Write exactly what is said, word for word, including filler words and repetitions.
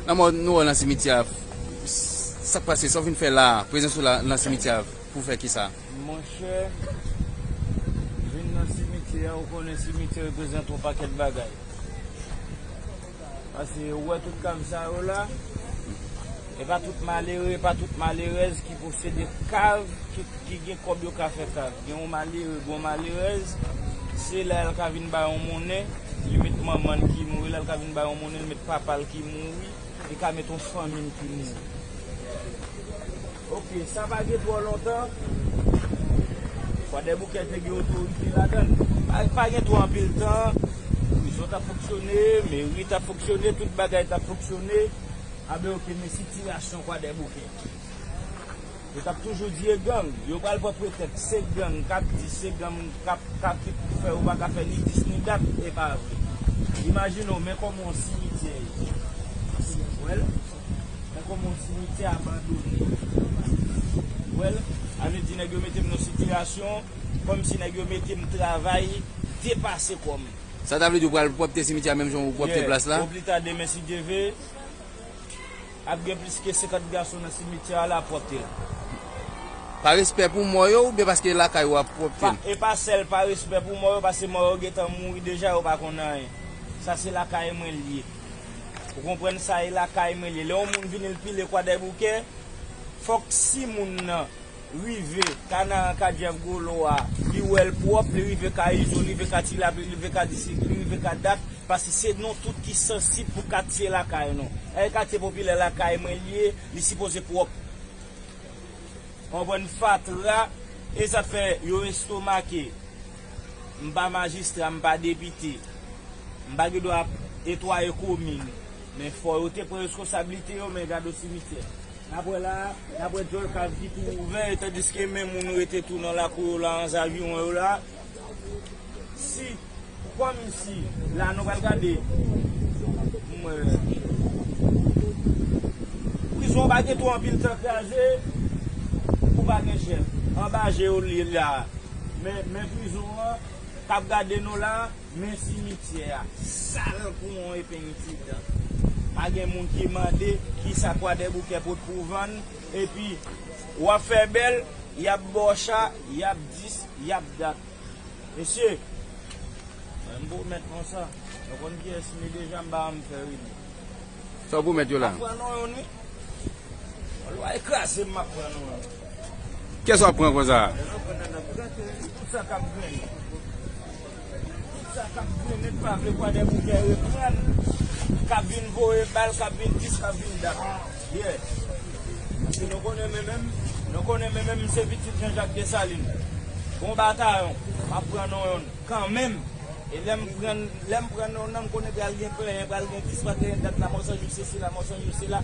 Lanmò nou wè w nan simityè a, sa k pase, sa w vin fè la a, prezans ou la nan simityè a pou fè kisa? Monchè, vin nan simityè a, ou konnen simityè reprezante yon pakèt bagay. Paske ou wè tout kav sa yo la, e pa tout malere, e pa tout malerèz ki posede kav, ki, ki gen kòb yo ka fè kav. Gen yon malere, gen yon malerèz, se la l ka vin bay yon monnen, li met manman l ki mouri, la l ka vin bay yon monnen, li met papa l ki mouri, li ka met yon fanmi l ki mouri. Ok, sa pa gen twò lontan, Kwadèboukè te gen otorite ladan l. Pa, pa gen twò anpil tan, prizon t ap fonksyone, meri t ap fonksyone, tout bagay t ap fonksyone. Anben, ok, men sitiyasyon Kwadèboukè. Yo t ap toujou di e gang. Yo pral pran pretèks, se gang k ap di, se gang k ap, k ap fè yo pa ka fè ni dis ni dat, e pa vre. Imajine w, men kòman yon simityè ye. Wè l? Men kòman yon simityè abandone. Wè l? Sa vle di nèg yo mete m nan sitiyasyon, kòmsi nèg yo mete m travay depase kò m. Sa ta vle di ou pral pwòpte simityè a menm jan ou pwòpte plas la? Oplita demen, si Dye ve, ap gen plis ke senkant gason nan simityè a la pwòpte l. Pa respè pou mò yo oubyen paske lakay ou ap pwòpte l? Pa, e pa sèl pa respè pou mò yo, paske mò yo gentan mouri deja, yo pa konn anyen. Sa se lakay mwen l ye. Ou konprann, sa e lakay mwen l ye. Lè yon moun vini l pile Kwadèboukè, fòk si moun nan rive Kanaran, Ka Djèf, Gwo Lo a, li wè l pwòp, li rive Ka Izo, li rive Ka Ti Lapli, li rive Ka Disik, li rive Ka Dat, paske se nou tout ki sansib pou katye lakay nou. E katye popilè lakay mwen l ye, li sipoze pwòp. Konprann fatra, e sa k fè yo estomake. M pa majistra, m pa depite. M pa gen dwa ap netwaye komin. Men fò yo te pran reskonsablite yo, men gade w simityè. N ap wè la, n ap wè djòl kav ki tou ouvè, tandiske men moun rete tou nan lakou yo la, nan zaviwon yo la. Si, kòmsi, la nou pral gade. M wè. Prizon pa gen twò anpil tan kraze, pou pa gen chèf. Anba je yo li la. Men, men prizon an, k ap gade nou la, men simityè a. Sal kou yon epen itidan. Pa gen moun ki mande kisa Kwadèboukè pot pou vann, epi w ap fè bèl, y ap ba w cha, y ap dis, y ap dat. Mesye, mwen m pwomèt konsa. Nou konn kiyès m ye deja, m pa janm fè rimè. Sa w pwomèt yo la? M ap pran non youn, wi. Lwa e kraze m, m ap pran non youn. Kiyès w ap pran konsa? Lè nou pran nan, nan pran tout sa k ap grennen. Tout sa k ap grennen, pa vle Kwadèboukè reprann. K ap vin voye bal, k ap vin dis, k ap vin dat. Yeah. Paske nou konnen men menm, nou konnen men menm, m se pitit Jean Jacques Dessalines. Gon batayon, m ap pran non youn kanmenm. E lè m pran, lè m pran non nan, m konnen pral gen plenyen, pral gen dis, pral gen dat, Lamò San Jou sesi, Lamò San Jou sela.